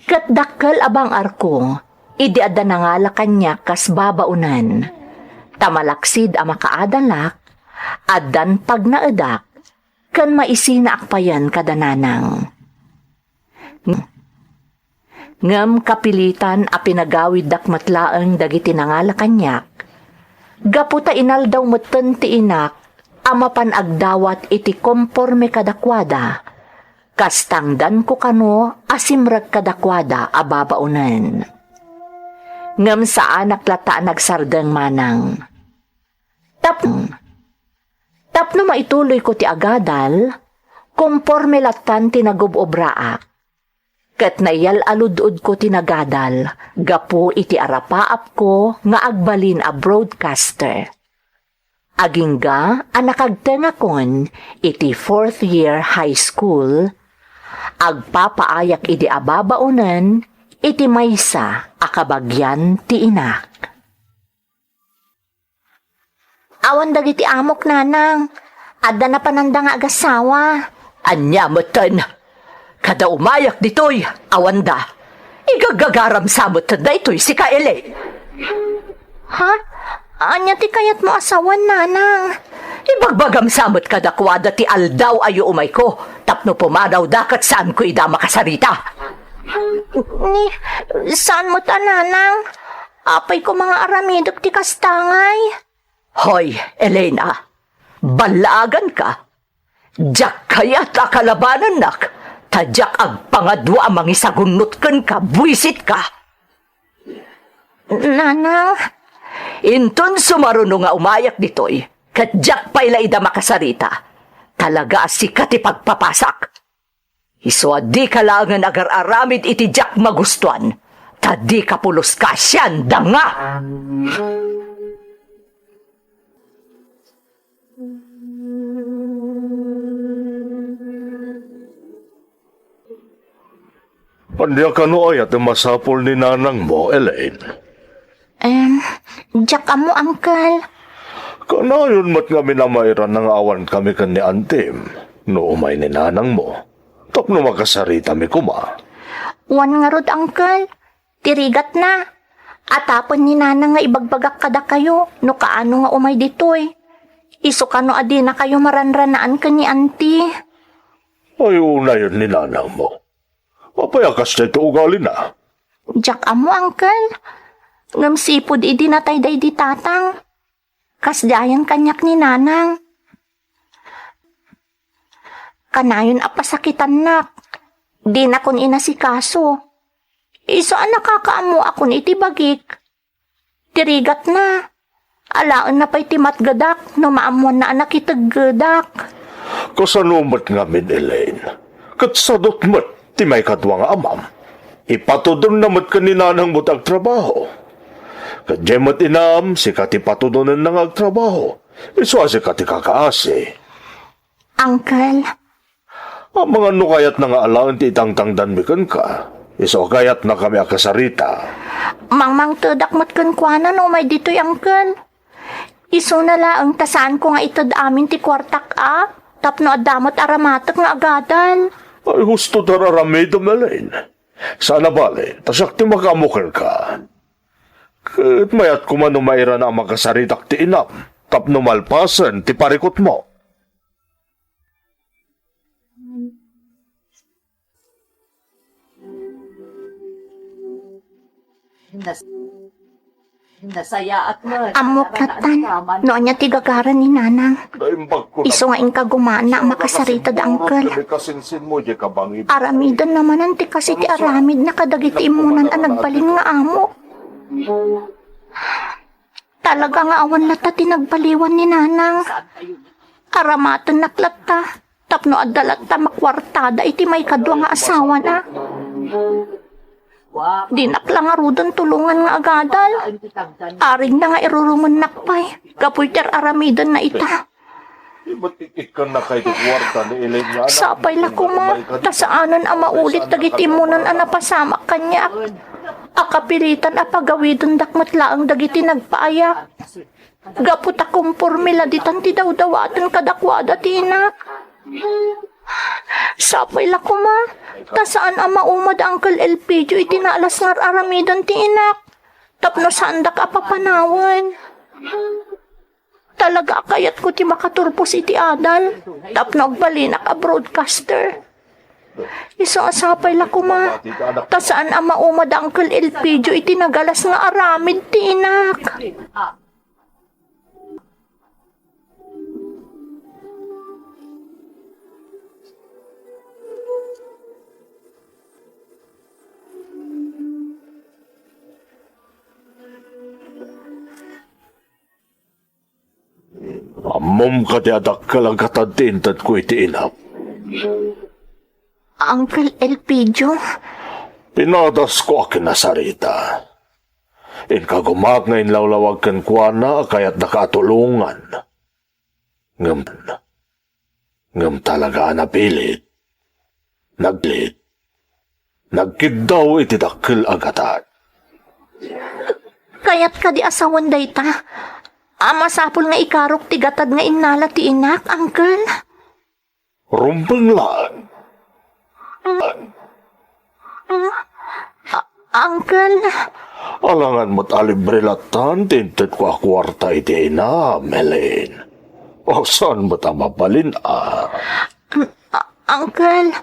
Ket dakkel a bang-arko idi adda nangala kaniak kas babaonen. Ta malaksid a makaadalak, addan pagnaedak ken maisinaak payen kada Nanang. Ngem kapilitan a pinagawiddak met laeng dagiti nangala kaniak, gapu ta inaldaw metten ti inak a mapan agdawat iti komporme kadakuada, kas tangdanko kano a simrek kadakuada a babaonen. Ngem saanak latta a nagsardeng, Manang. Tap-, tapno maituloyko ti agadal, komporme lattan ti nagub-obraak. Ket naial-alud-odko ti nagadal gapu iti arapaapko nga agbalin a broadcaster. Agingga a nakagtengakon iti fourth year high school, agpapaayak idi a babaonen iti maysa a kabagian ti inak. Awan dagiti amok, Nanang. Adda napananda nga agasawa. Ania metten? Kada umayak ditoy, awanda. Igaggagaram sa metten daytoy sika, Elaine. Ha? Ania ti kayatmo a sawen, Nanang? Ibagbagam sa met kadakuada ti aldaw a yu umayko, tapno pumanawda ket saanko ida makasarita. Ni, saan met a, Nanang? Apay koma nga aramidek ti kasta ngay? Hoy, Elena, ballaaganka. Diak kayat a kalabanennak, ta diak agpangadua a mangisagunnot kenka, buisitka. Nanang. Inton sumaruno nga umayak ditoy, ket diak pay la ida makasarita. Talaga a sika ti pagpapasak. Isu a dika laengen agar-aramid iti diak magustuan, ta dika pulos kaasian, danga! Ania kano aya ti masapul ni nanangmo, Elaine? Em, diak ammo, Uncle. Kanayon met ngamin a mairana nga awankami ken ni Antim no umay ni nanangmo, tapno makasaritami koma. Wen ngarud, Uncle, ti rigatna. Atapen ni Nanang nga ibagbagak kadakayo no kaano nga umay ditoy. Isu kano a dinakayo maranranaan ken ni Anti. Ay, unayen ni nanangmo. Apay a kasta iti ugalina? Diak ammo, Uncle. Ngem sipud idi natay daydi Tatang, kasdiayan kaniak ni Nanang. Kanayon a pasakitannak. Dinakon inasikaso. Isu a nakakaammoakon iti bagik. Ti rigatna, Alaenna pay ti matgedak no maammoanna a nakiteggedak. Kasano met ngamin, Elaine? Ket sadut met ti maikadua nga amam. Ipatudonna met ken ni nanangmo ti agtrabaho. Ket diay met inam, sika ti patudonenna nga agtrabaho. Isu a sika ti kakaasi. Uncle. Amangan no kayatna nga alaen ti itangtangdanmi kenka. Isu a kayatnakami a kasarita. Mangmangtedak met kenkuana no umay ditoy, Uncle. Isuna laeng ta saanko nga ited amin ti kuartak a, tapno adda met aramatek nga agadal. Ay, husto ti ar-aramidem, Elaine. Saan a bale, ta siak ti makaammo kenka. Ket mayat koma no mairana a makasaritak ti inam, tapno malpasen ti parikutmo. Nas-, nasayaat met. Ammok latta no ania ti gagaran ni Nanang. Isu nga inkagumaanna a makasarita da Uncle. Aramidenna manen ti kas iti aramidna kadagiti immunan a nagbalin nga amo. Talaga nga awan latta ti nagbaliwan ni Nanang. Aramatennak latta tapno adda latta makuartada iti maikadua nga asawana. Dinak la ngaruden tulongan nga agadal. Arigna nga irurumennak pay gapu iti ar-aramidenna ita. Sapay la koma, ta saanen a maulit dagiti immunan a napasamak kaniak. A kapilitan a pagawidendak met laeng dagiti nagpaayak. Gapu ta komporme la ditan ti dawdawaten kadakuada ti inak. Sapay la koma, ta saan a mauma da Uncle Elpidio iti naalas nga ar-aramiden ti inak. Tapno saandak a papanawen. Talaga a kayatko ti makaturpos iti adal tapno agbalinak a broadcaster. Isu a sapay la koma, ta saan a mauma da Uncle Elpidio iti nagalas nga aramid ti inak. Ammom kadi a dakkel a gatad ti intedko iti inam? Uncle Elpidio? Pinadasko a kinasarita. Inkagumaak nga inlawlawag kenkuana a kayatdaka a tulongan. Ngem, ngem talaga a napilit. Naglit. Nagkiddaw iti dakkel a gatad. Kayat kadi a sawen dayta? A masapul nga ikarok ti gatad nga innala ti inak, Uncle? Rumbeng laeng. A-, Uncle? Alangan met a libre lattan ti intedko a kuarta iti inam, Elaine. O, saan met a mabalin a? A-, Uncle,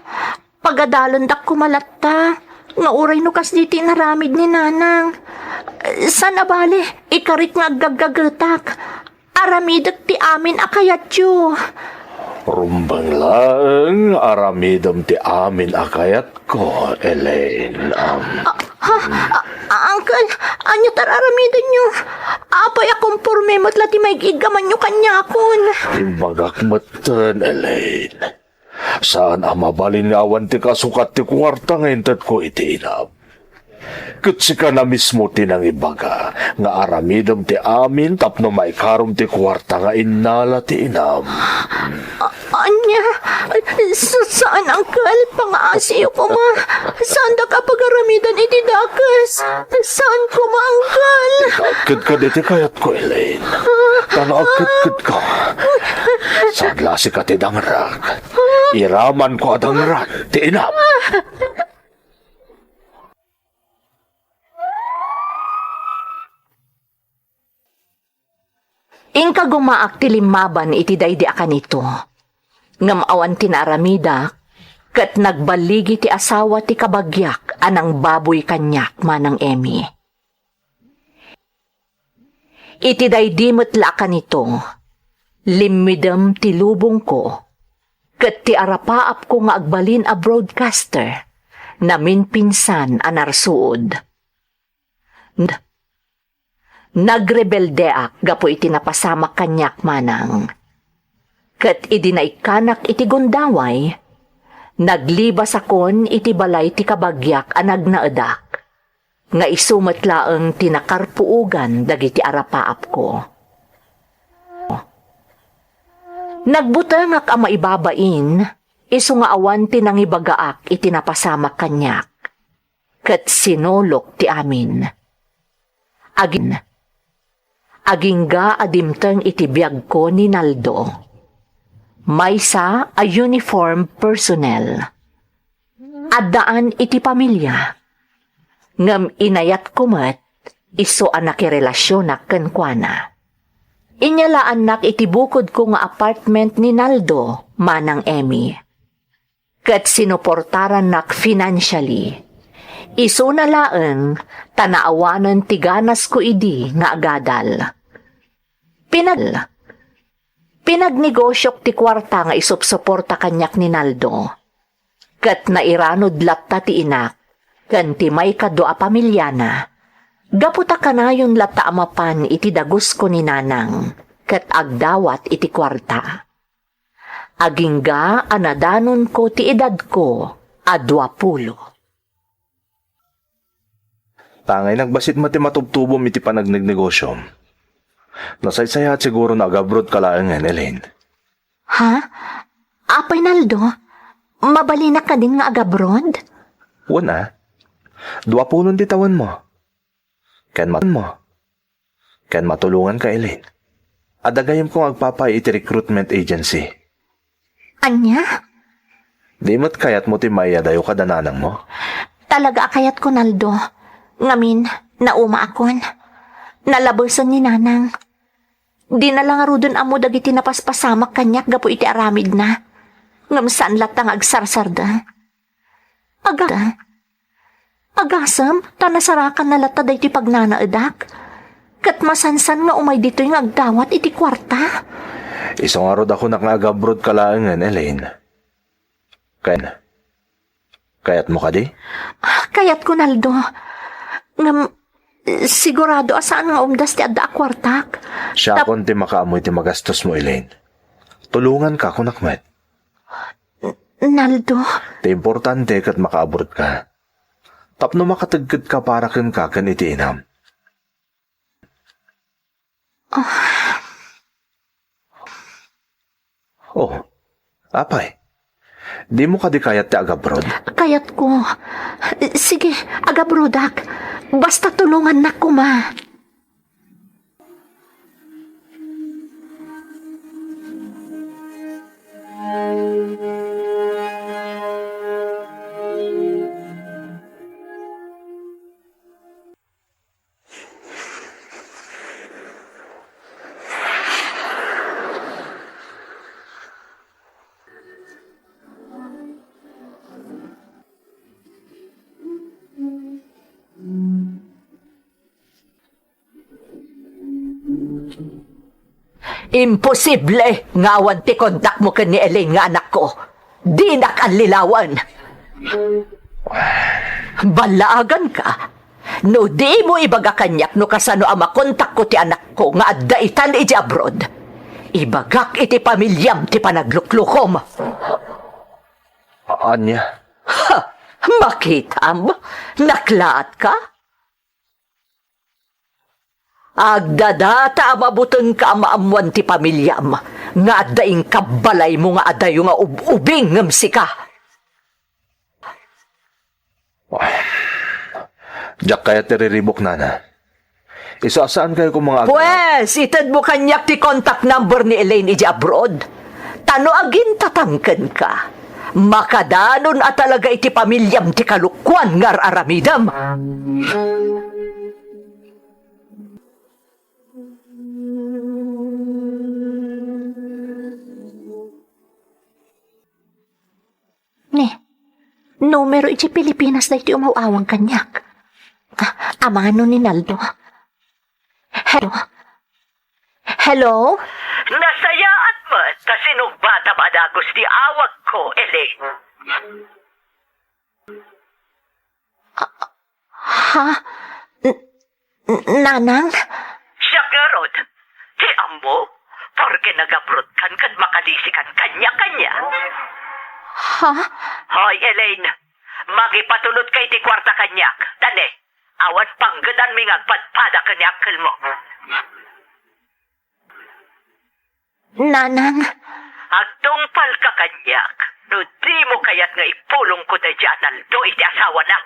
pagadalendak koma latta, nga uray no kasdi ti inaramid ni Nanang. Saan a bale, ikarik nga aggaggagetak. Aramidek ti amin a kayatyo. Rumbeng laeng, aramidem ti amin a kayatko, Elaine. Am. A-, ha? A-, Uncle, ania ti ar-aramidenyo? Apay a komporme met la ti maig-iggamanyo kaniakon? Imbagak metten, Elaine. Saan a mabalin nga awan ti kasukat ti kuarta nga intedko iti inam. Ket sika na mismo ti nangibaga nga aramidem ti amin tapno maikarom ti kuarta nga innala ti inam. A-, ania? Sa-, saan, Uncle? Pangaasiyo koma. Saandak a pagaramidan iti dakes. Saan koma, Uncle? Ket kaditi kayatko, Elaine. Ta naagketketka. Saan la sika ti dangrag. Iramanko a dangrag ti inam. Inkagumaak ti limmaban iti daydi a kanito. Ngem awan ti naaramidak, ket nagballigi ti asawa ti kabagiak a nangbaboy kaniak, Manang Emmy. Iti daydi met la a kanito, limmidem ti lubongko, ket ti arapaapko nga agbalin a broadcaster, naminpinsan a narsuod. N-, Nagrebeldeak gapu iti napasamak kaniak manang. Ket idi naikkanak iti gundaway, naglibasakon iti balay ti kabagiak a nagnaedak, nga isu met laeng ti nakarpuogan dagiti arapaapko. Nagbutengak a maibabain, isu nga awan ti nangibagaak iti napasamak kaniak, ket sinolok ti amin. Agin-, agingga a dimteng iti biagko ni Naldo. Maysa a uniform personnel. Addaan iti pamilia. Ngem inayatko met isu a nakirelasionak kenkuana. Inyalaannak iti bukodko nga apartment ni Naldo, Manang Emmy. Ket sinuportarannak financially. Isuna laeng ta naawanen ti ganasko idi nga agadal. Pinag-, pinagnegosiok ti kuarta nga isupsuporta kaniak ni Naldo. Ket nairanud latta ti inak ken ti maikadua a pamiliana, gapu ta kanayon latta a mapan iti dagusko ni Nanang ket agdawat iti kuarta. Agingga a nadanonko ti edadko a duapulo. Tangay nagbasit met ti matubtubom iti panagnegnegosiom. Nasaysayaat siguro no agabrodka laengen, Elaine. Ha? Apay Naldo, mabalinak kadin nga agabroad? Wen a. Duapulon ti tawenmo. Ken mat-, mo. Ken matulonganka, Elaine. Adda gayyemko nga agpapaay iti recruitment agency. Ania? Di met kayatmo ti maiyadayo kada nanangmo? Talaga a kayatko, Naldo. Ngamin, naumaakon. Nalabesen ni Nanang. Dina la ngaruden ammo dagiti napaspasamak kaniak gapu iti aramidna. Ngem saan latta nga agsarsardeng. Aga-, agasem, ta nasarakanna latta daytoy pagnanaedak. Ket masansan nga umay ditoy nga agdawat iti kuarta. Isu ngarud a kunak nga agabrodka laengen, Elaine. Ken, kayatmo kadi? Ah, kayatko, Naldo. Ngem, sigurado a saan nga umdas ti adda a kuartak. Siakon ti makaammo iti magastosmo, Elaine. Tulonganka, kunak met. Naldo. Ti importante ket makaabroadka. Tapno makateggedka para kenka ken iti inam. Ah. Oh, apay? Dimo kadi kayat ti agabroad? Kayatko. Sige, agabroadak. Basta tulongannak koma. Imposible nga awan ti kontakmo ken ni Elaine nga anakko. Dinak allilawen. Ballaaganka, no dimo ibaga kaniak no kasano a makontakko ti anakko nga adda itan idiay abroad, ibagak iti pamiliam ti panagluklukom. Ania? Ha! Makitam? Naklaatka? Agdadata a mabutengka a maammoan ti pamiliam nga adda inkabbalaymo nga adayo nga ub-ubing ngem sika. Diak kayat ti riribuk, nana. Isu a saankayo koma nga ag- Pwes, itedmo kaniak ti contact number ni Elaine idiay abroad. Ta no agintatang kenka, makadanon a talaga iti pamiliam ti kalokuan nga ar-aramidem. Ne, numero iti Pilipinas daytoy umaw-awang kaniak. Ah, amano ni Naldo. Hello? Hello? Nasayaat met ta sinungbatam a dagus ti awagko, Elaine. Ha? N-, n-, Nanang? Diak ngarud, ti ammo, porke nag-abroad kan ket makalisikan kaniak ania. Ha? Hoy, Elaine, mangipatulodka iti kuarta kaniak. Dane, awan panggedanmi nga agpadpada ken ni angkelmo. Nanang. Agtungpalka kaniak no dimo kayat nga ipulongko daydi Analdo iti asawana.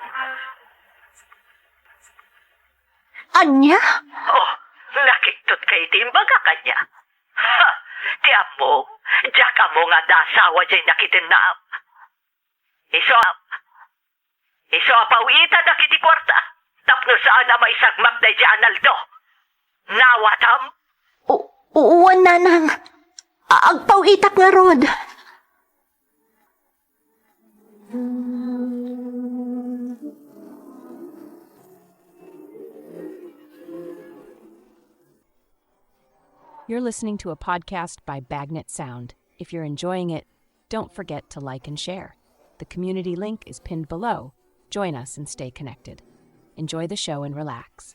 Ania? Oh, nakittotka iti imbaga kaniak. Ha, ti ammo, diak ammo nga adda asawa diay nakitennam. Isu a, isu a pawiitadak iti kuarta tapno saan a maisagmak daydi Analdo. Naawatam? U-, wen, nanang. A-, agpawitak ngarud. You're listening to a podcast by Bagnet Sound. If you're enjoying it, don't forget to like and share. The community link is pinned below. Join us and stay connected. Enjoy the show and relax.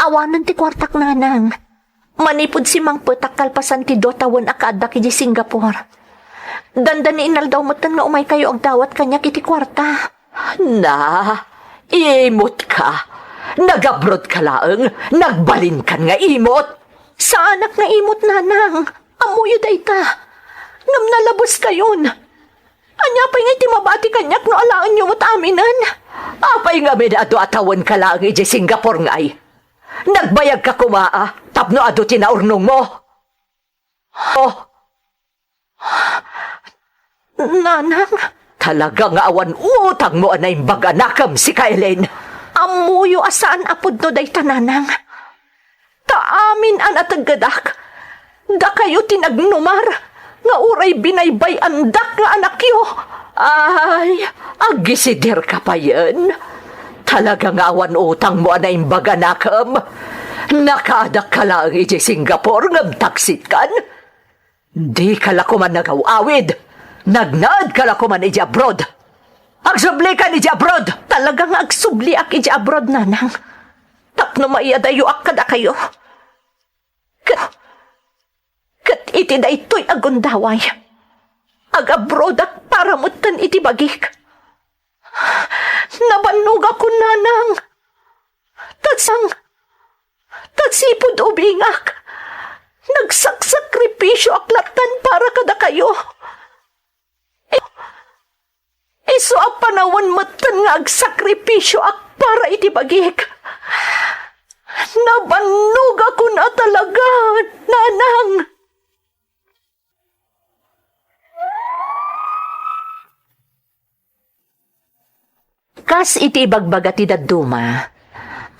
Awanen ti kuartak, nanang. Manipud simmangpetak kalpasan ti dua tawen a kaaddak idiay Singapore. Dandani inaldaw metten nga umaykayo agdawat kaniak iti kuarta. Na, imutka. Nag-abroadka laeng, nagbalinkan nga imut. Saanak nga imut, nanang. Ammoyo dayta. Ngem nalabeskayon. Ania pay ngay ti mabati kaniak no alaenyo met aminen? Apay ngamin a dua tawenka laeng idiay Singapore ngay? Nagbayagka koma a tapno adu ti naurnongmo? Oh. Nanang. Talaga nga awan utangmo a naimbag a nakem, sika, Elaine. Ammoyo a saan a pudno dayta, nanang. Ta amin a nateggedak, dakayo ti nagnumar nga uray binaybay-andak nga anakyo. Ay, agisidirka payen. Talaga nga awan utangmo a naimbag a nakem. Nakaadakka laeng idiay Singapore ngem taksitkan. Dika la koman nagaw-awid. Nagnaedka la koman idiay abroad. Agsublikan idiay abroad! Talaga nga agsubliak idiay abroad, nanang. Tapno maiyadayoak kadakayo. Ket, ket iti daytoy a gundaway, agabroadak para metten iti bagik. Nabannogakon, nanang. Ta sang, ta sipud ubingak, nagsaksakripisioak lattan para kadakayo. Isu a panawen metten nga agsakripisioak para iti bagik. Nabannogakon a talaga, nanang. Kas iti ibagbaga ti dadduma,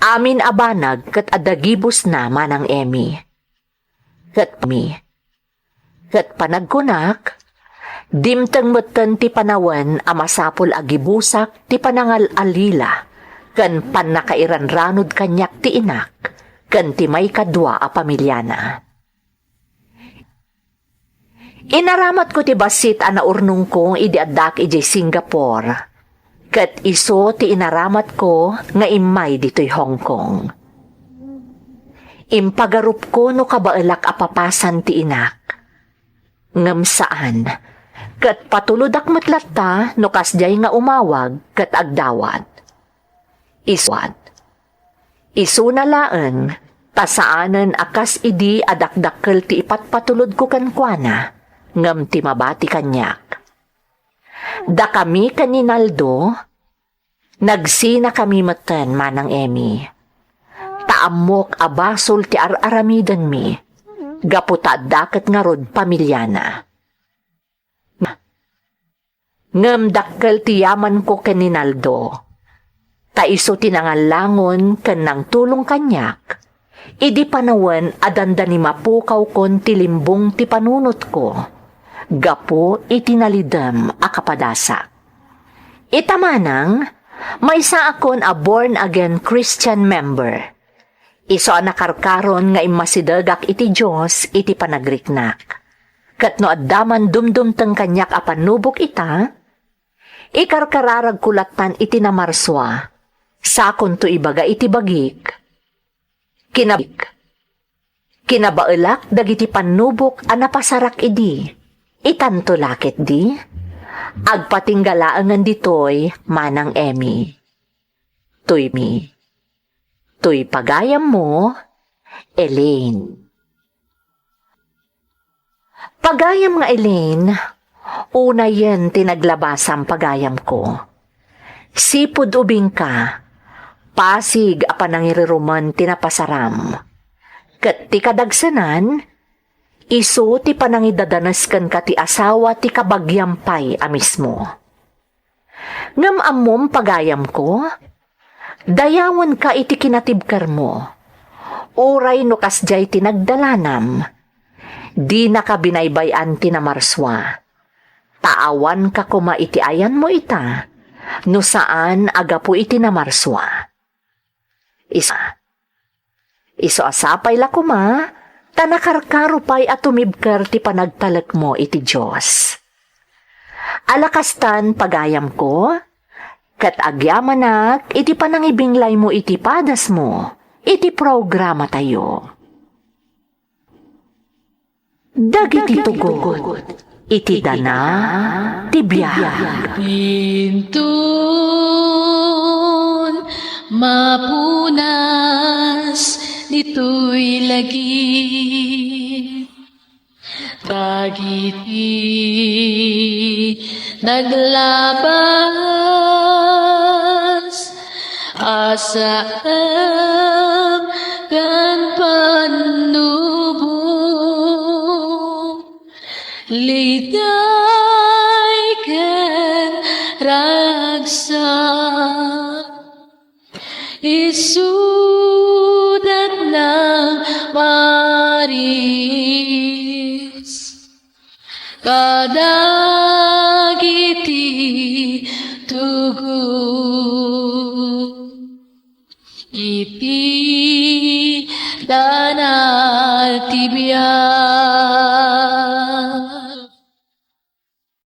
amin a banag ket adda gibusna, Manang Emmy. Ket mi, ket panagkunak, dimteng metten ti panawen a masapul a gibusak ti panangal-alila ken pannakairanranud kaniak ti inak ken ti maikadua a pamiliana. Inaramatko ti bassit a naurnongko idi addaak idiay Singapore, ket isu ti inaramatko nga immay ditoy Hong Kong. Impagarupko no kabaelak a papasan ti inak. Ngem saan, ket patulodak met latta no kasdiay nga umawag ket agdawat. Isuat. Isuna laeng, ta saanen a kas idi a dakdakkel ti ipatpatulodko kenkuana, ngem ti mabati kaniak. Dakami ken ni Naldo, nagsinakami metten, Manang Emmy. Ta ammok a basol ti ar-aramidenmi, gapu ta adda ket ngarud pamiliana. Ngem dakkel ti yamanko ken ni Naldo, ta isu ti nangallangon ken nangtulong kaniak, idi panawen a dandani mapukawkon ti limbong ti panunotko, gapu iti nalidem a kapadasak. Ita manang, maysaakon a born-again Christian member. Isu a nakarkaron nga immasidegak iti Dios iti panagriknak. Ket no adda man dumdumteng kaniak a pannubok ita, ikarkararagko lattan iti namarsua. Sakonto ibaga iti bagik, kinab-, kinabaelak dagiti pannubok a napasarak idi. Itanto la ketdi? Agpatingga laengen ditoy, Manang Emmy. Toy mi. Toy pagayammo, Elaine. Pagayam nga Elaine, unayen ti naglabasam pagayamko. Sipud ubingka, pasig a panangirirumen ti napasaram. Ket ti kadagsenan, isu ti panangidadanes kenka ti asawa ti kabagiam pay a mismo. Ngem ammom, pagayamko, dayawenka iti kinatibkermo. Uray no kasdiay ti nagdalanam, dinaka binaybay-an ti namarsua. Ta awanka koma iti ayanmo ita, no saan a gapu iti namarsua. Isu, isu a sapay la koma, ta nakarkaro pay a tumibker ti panagtalekmo iti Dios. Ala kastan, pagayamko, ket agyamanak iti panangibinglaymo iti padasmo iti programatayo. Dagiti tugot iti dana ti biag. Inton mapunas ditoy lagi, dagiti naglabas a saem ken pannubok, liday ken ragsak, isudat nang maris kadagiti tugot iti dana ti biag.